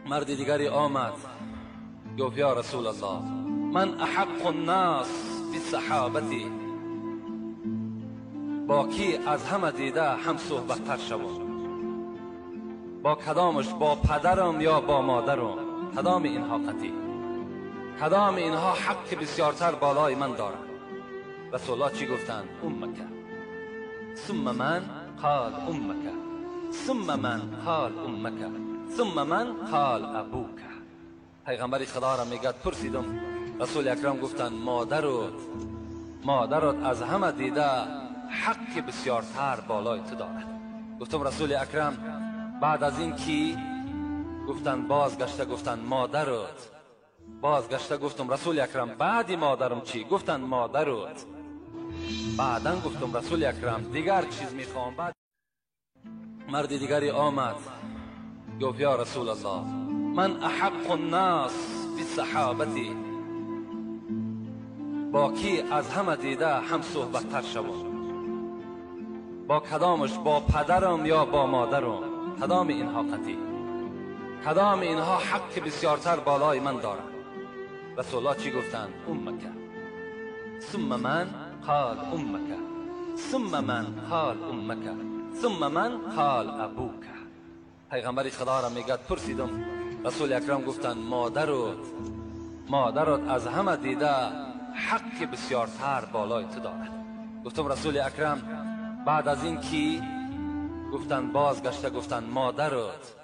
مرد دیگری آمد گفت یا رسول الله من احق الناس بصحابتی، با کی از همه دیده هم صحبت تر شوم؟ با کدامش؟ با پدرم یا با مادرم؟ کدام اینها قطعی؟ کدام اینها حق بسیارتر بالای من دارند؟ رسول الله چی گفتند؟ امک ثم من قال امک ثم من قال امک ثم من قال ابوک. پیغمبر خدا را میگه پرسیدم، رسول اکرم گفتند مادرت از همه دیده حق بسیارتر بالای تو دارد. گفتم رسول اکرم بعد از این کی؟ گفتند بازگشته گفتند مادرت. بازگشته گفتم رسول اکرم بعدی مادرم چی؟ گفتند مادرت. بعدا گفتم رسول اکرم دیگر چیز میخوام. بعد مرد دیگری آمد گفت یا رسول الله من احق الناس بصحابتی، با کی از همه دیده هم صحبت تر شوم؟ با کدامش؟ با پدرم یا با مادرم؟ کدام اینها قطعی؟ کدام اینها حق بسیارتر بالای من دارند؟ رسول الله چی گفتند؟ امک ثم من قال امک ثم من قال امک ثم من قال ابوک. پیغمبر خدا را میگه پرسیدم، رسول اکرم گفتند مادرت از همه دیده حق بسیارتر بالای تو دارد. گفتم رسول اکرم بعد از این کی؟ گفتند بازگشته گفتند مادرت.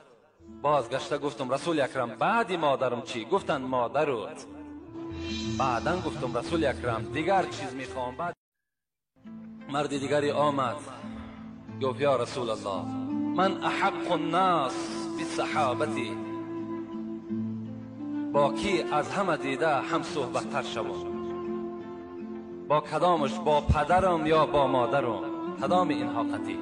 بازگشته گفتم رسول اکرم بعدی مادرم چی؟ گفتند مادرت. بعدا گفتم رسول اکرم دیگر چیز میخوام. بعد مرد دیگری آمد گفت یا رسول الله من احق الناس بصحابتی، با کی از همه دیده هم صحبت تر شوم؟ با کدامش؟ با پدرم یا با مادرم؟ کدام اینها قطعی؟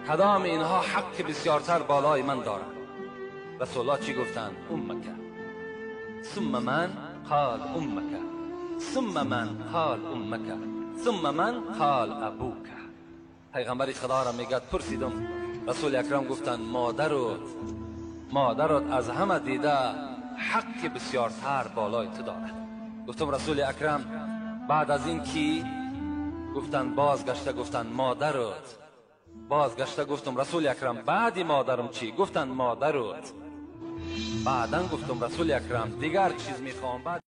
کدام اینها حق بسیارتر بالای من دارند؟ رسول الله چی گفتند؟ امک ثم من قال امک ثم من قال امک ثم من قال ابوک. پیغمبر خدا را میگه پرسیدم، رسول اکرم گفتند مادرت از همه دیده حق بسیارتر بالای تو دارد. گفتم رسول اکرم بعد از این کی؟ گفتند بازگشته گفتند مادرت. بازگشته گفتم رسول اکرم بعدی مادرم چی؟ گفتند مادرت. بعدا گفتم رسول اکرم دیگر چیز میخوام. بعد